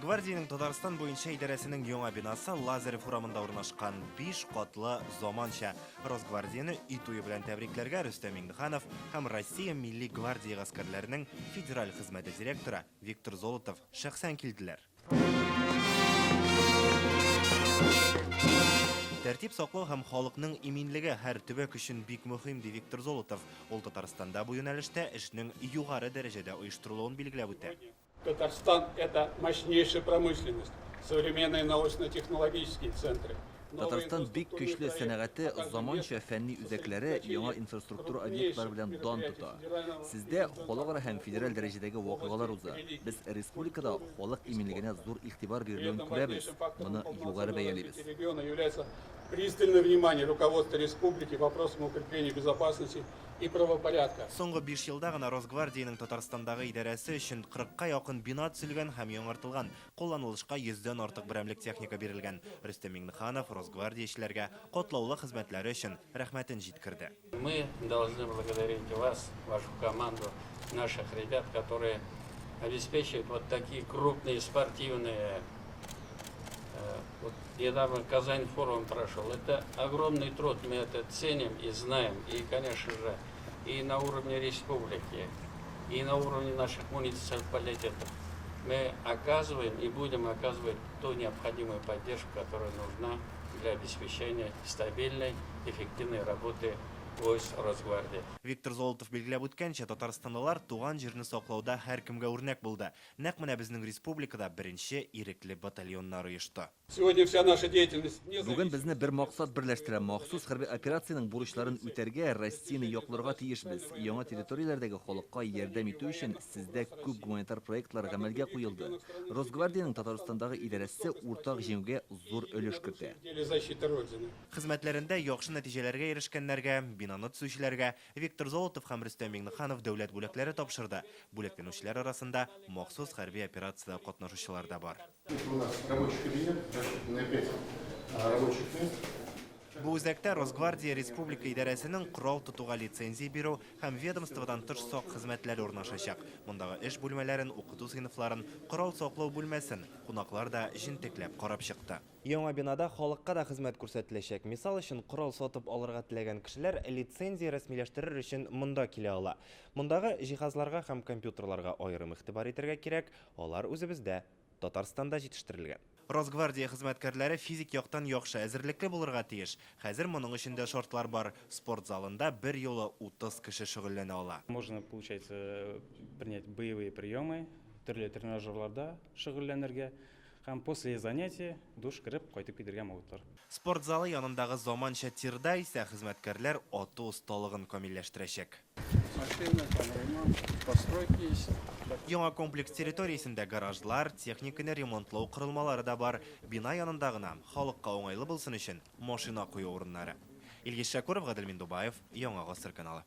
Росгвардиянең Татарстан буенча идарәсенең яңа бинасы Лазарев урамында урнашкан, биш катлы, заманча. Росгвардияне өй туе белән тәбрикләргә Рөстәм Миңнеханов һәм Россия Милли гвардия гаскәрләренең федераль хезмәте директоры Виктор Золотов шәхсән килделәр. Тәртип саклау һәм халыкның иминлеге һәр төбәк өчен бик мөһим, ди Виктор Золотов. Ул Татарстанда бу юнәлештә эшнең югары дәрәҗәдә оештырылуын билгеләп үтә. Татарстан, это мощнейшая промышленность, современные научно-технологические центры. Татарстан бик көчле сәнәгате, заманча фәнни үзәкләре, яңа инфраструктура объектлары белән дан тота. Сездә халыкара һәм федераль дәрәҗәдәге вакыйгалар уза. Без республикада халык иминлегенә зур игътибар бирелүен күрәбез, моны югары бәялибез. Пристальное внимание руководства республики вопросам укрепления безопасности и правопорядка. Соңгы биш елда гына Росгвардиянең Татарстандагы идарәсе өчен кырыкка якын бина төзелгән һәм яңартылган, кулланылышка йөздән артык берәмлек техника бирелгән. Рөстәм Миңнеханов росгвардиячеләргә катлаулы хезмәтләре өчен рәхмәтен җиткерде. Мы должны благодарить вас, вашу команду, наших ребят, которые обеспечивают вот такие крупные спортивные Вот недавно Казань форум прошел. Это огромный труд, мы это ценим и знаем. И, конечно же, и на уровне республики, и на уровне наших муниципалитетов мы оказываем и будем оказывать ту необходимую поддержку, которая нужна для обеспечения стабильной, эффективной работы войск Росгвардии. Виктор Золотов билгеләп үткәнчә, татарстанлылар туган җирне саклауда һәркемгә үрнәк булды. Нәкъ менә безнең республикада беренче ирекле батальоннар оешты. Сегодня вся наша деятельность не Бүген безне бер максат берләштерә, махсус хәрби операциянең бурычларын үтәргә, Россияне якларга тиешбез. Яңа территорияләрдәге халыкка ярдәм итү өчен сездә күп гуманитар проектлар гамәлгә куелды. Росгвардиянең Татарстандагы идарәсе уртак җиңүгә зур өлеш кертә. Хезмәтләрендә яхшы нәтиҗәләргә ирешкәннәргә, бинаны төзүчеләргә Виктор Золотов һәм Рөстәм Миңнеханов дәүләт бүләкләре тапшырды. Бүләкләнүчеләр арасында махсус хәрби операциядә катнашучылар да бар. Это у нас рабочий кабинет, рассчитан на 5 рабочих мест. Бу үзәктә Росгвардия республика идарәсенең корал тотуга лицензия бирү һәм ведомстводан тыш сак хезмәтләре урнашачак. Мондагы эш бүлмәләрен, укыту сыйныфларын, корал саклау бүлмәсен кунаклар да җентекләп карап чыкты. Яңа бинада халыкка да хезмәт күрсәтеләчәк. Мисал өчен, корал сатып алырга теләгән кешеләр лицензия рәсмиләштерер өчен монда килә ала. Мондагы җиһазларга һәм компьютерларга аерым игътибар итәргә кирәк, алар үзебездә, Татарстанда җитештерелгән. Росгвардия хезмәткәрләре физик яктан яхшы әзерлекле булырга тиеш. Хәзер моның өчен дә шартлар бар, спорт залында берьюлы 30 кеше шөгыльләнә ала. Можно, получается, принять боевые приемы, төрле тренажерларда шөгыльләнергә. Һәм после занятия душ кереп кайтып китергә могутлар. Спорт залы янындагы заманча тирда исә хезмәткәрләр ату осталыгын камилләштерәчәк. Машина, там ремонт, постройки есть. Яңа комплекс территориясендә гаражлар, техниканы ремонтлау корылмалары да бар. Бина янында гына, халыкка уңайлы булсын өчен, машина кую урыннары. Илгиз Шәкүров, Гадел Миндубаев, Яңа Гасыр каналы.